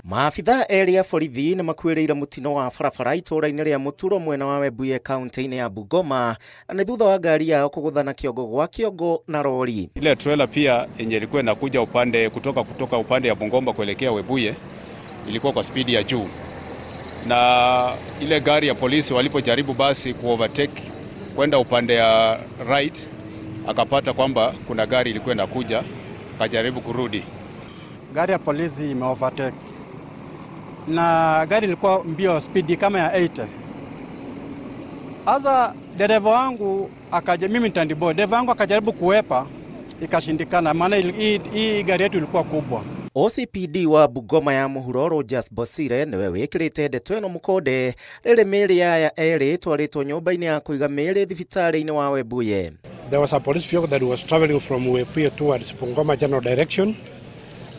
Maabithaa erĩ a borithi nĩ makuĩrĩire mũtino wa barabara itũũra-inĩ rĩa Mũturo mwena wa Webuye kaunti-inĩ ya Bungoma, na nĩ thutha wa ngari yao kũgũthana kĩongo gwa kĩongo na rori. Ile trailer pia yenye ilikuwa inakuja upande kutoka upande ya Bungoma kuelekea Webuye ilikuwa kwa spidi ya juu, na ile gari ya polisi walipojaribu basi ku overtake kwenda upande ya right, akapata kwamba kuna gari ilikuwa inakuja, akajaribu kurudi. Gari ya polisi ime overtake na gari ilikuwa mbio speed kama ya 80. Asa dereva wangu akaja, mimi ntandibo, dereva wangu akajaribu kuwepa ikashindikana, maana hii gari yetu ilikuwa kubwa. OCPD wa Bungoma ya Mũhuro Rogers Bosire niwe wĩkĩrĩte ndeto ĩno mũkonde rĩrĩ mĩĩrĩ ya aya erĩ ĩtwarĩtwo nyũmba-inĩ ya kũiga mĩĩrĩ thibitarĩ-inĩ wa Webuye. There was a police vehicle that was traveling from Webuye towards Bungoma General direction,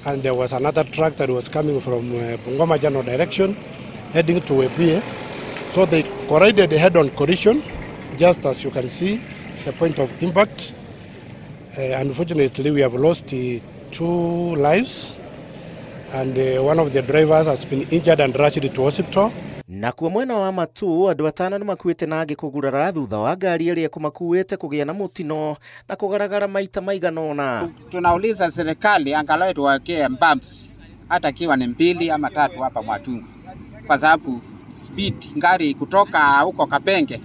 and there was another truck that was coming from Bungoma General direction heading to Webuye. So they collided head-on collision, just as you can see the point of impact. Unfortunately, we have lost 2 lives, and one of the drivers has been injured and rushed to hospital. Nakuo mwena wa Matu andũ atano nĩ makuĩte na angĩ kũgurara thutha wa ngari ĩrĩa ĩkũmakuĩte kũgĩa na mũtino na kũgaragara maita maigana ũna. Tunauliza serikali angalau tuwekee bumps hata kiwa ni 2 ama 3 hapa Mwatungu, kwa sababu speed ngari kutoka huko Kapenge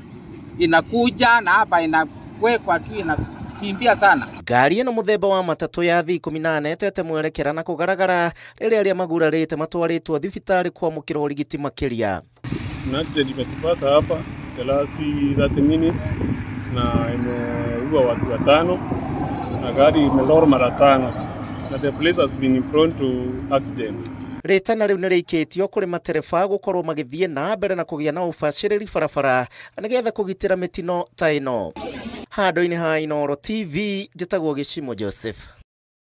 inakuja na hapa inawekwa tu inakimbia sana. Ngari ĩno mũthemba wa matatũ ya V18 ĩtete mwerekera na kũgaragara rĩrĩa arĩa magurarĩte matwarĩtwo thibitarĩ kwamũkĩra ũrigiti makĩria. Kuna accident imetupata hapa the last 30 minutes na imeua watu 5 na gari imeloro mara 5 na the place has been prone to accidents. Rĩtana rĩu nĩrĩikĩtio kũrĩ matereba gũkorwo magĩthiĩ na mbere na kũgĩa na ũbacĩrĩri barabara nĩgetha kũgitĩra mĩtino ta ĩno. Handũ-inĩ ha Inooro TV njĩtagwo Gĩcimo Joseph.